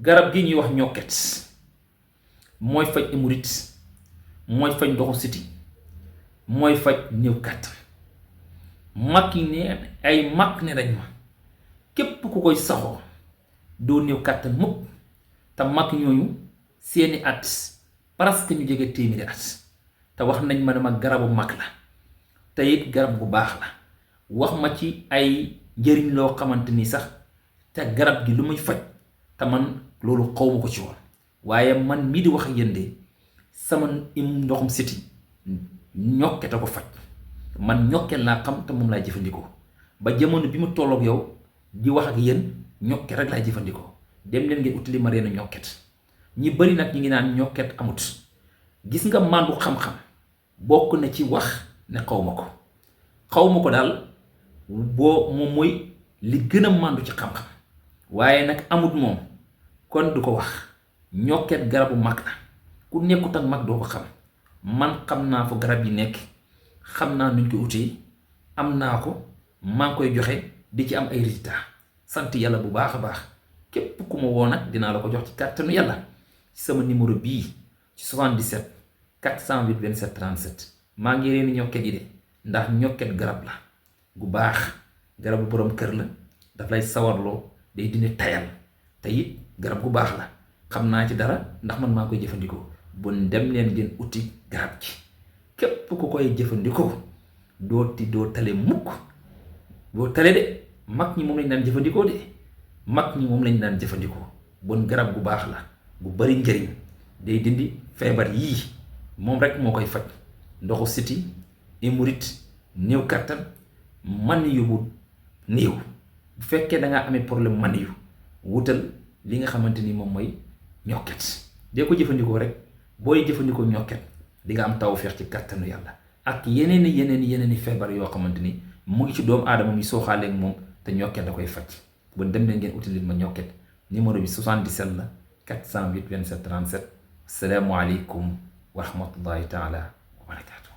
garab gi ñuy wax ñokket mooy faj hémorroïde, mooy faj ndoxu siti, mooy faj néew kàttan. mag yi ne ay mag ne dañ ma képp ku koy saxoo doo néew kàttan mukk. te mag ñooñu seeni at presque ñu jege téeméeri at te wax nañ ma ne ma garabu mag la te it garab gu baax la. wax ma ci ay njëriñ loo xamante ni sax te garab gi lu muy faj te man loolu xaw ma ko ci woon. waaye man mii di wax ak yéen de sama ndoxum siti ñokket a ko faj. man ñokket laa xam te moom laay jëfandikoo ba jamono bi mu tolloog yow di wax ak yéen ñokket rek laay jëfandikoo. dem leen ngeen utili ma reenu ñokket. ñi bari nag ñi ngi naan ñokket amut. gis nga màndu xam-xam bokk na ci wax ne xaw ma ko daal boo moom mooy li gën a màndu ci xam-xam. waaye nag amut moom kon du ko wax. ñokket garabu mag la ku nekkut ak mag doo ko xam. man xam naa fa garab yi nekk, xam naa nuñ ko utee, am naa ko, maa ngi koy joxe di ci am ay résultats. sant yàlla bu baax a baax. képp ku ma woo nag dinaa la ko jox ci kàttanu yàlla ci sama numéro bii ci 77 408 27 37. maa ngi reeni ñokket yi de ndax ñokket garab la gu baax. garabu borom kër la, daf lay sawarloo, day dindi tayal te it garab gu baax la. xam naa ci dara ndax man maa koy jëfandikoo. bon dem leen ngeen uti garab gi. képp ku koy jëfandikoo doo tale mukk. doo tale de. mag ñi moom lañ daan jëfandikoo de. mag ñi moom lañ daan jëfandikoo. bon garab gu baax la gu bari njëriñ, day dindi feebar yii moom rek moo koy faj. ndoxu siti, hémorroïde, néew kàttan, man yu bu néew. bu fekkee da ngaa amee problème man yu wutal li nga xamante ni moom mooy ñokket. dee ko jëfandikoo rek. booy jëfandikoo ñokket di nga am tawfeex ci kàttanu yàlla. ak yeneeni feebar yoo xamante ni mu ngi ci doomu aadama mi soo xaaleeg moom te ñokket da koy faj. bon dem leen ngeen utiliser ma ñokket. numéro bi 77 la 408 27 37. Assalaamu aleykum wa rahmatullahi taala wa barakaatu.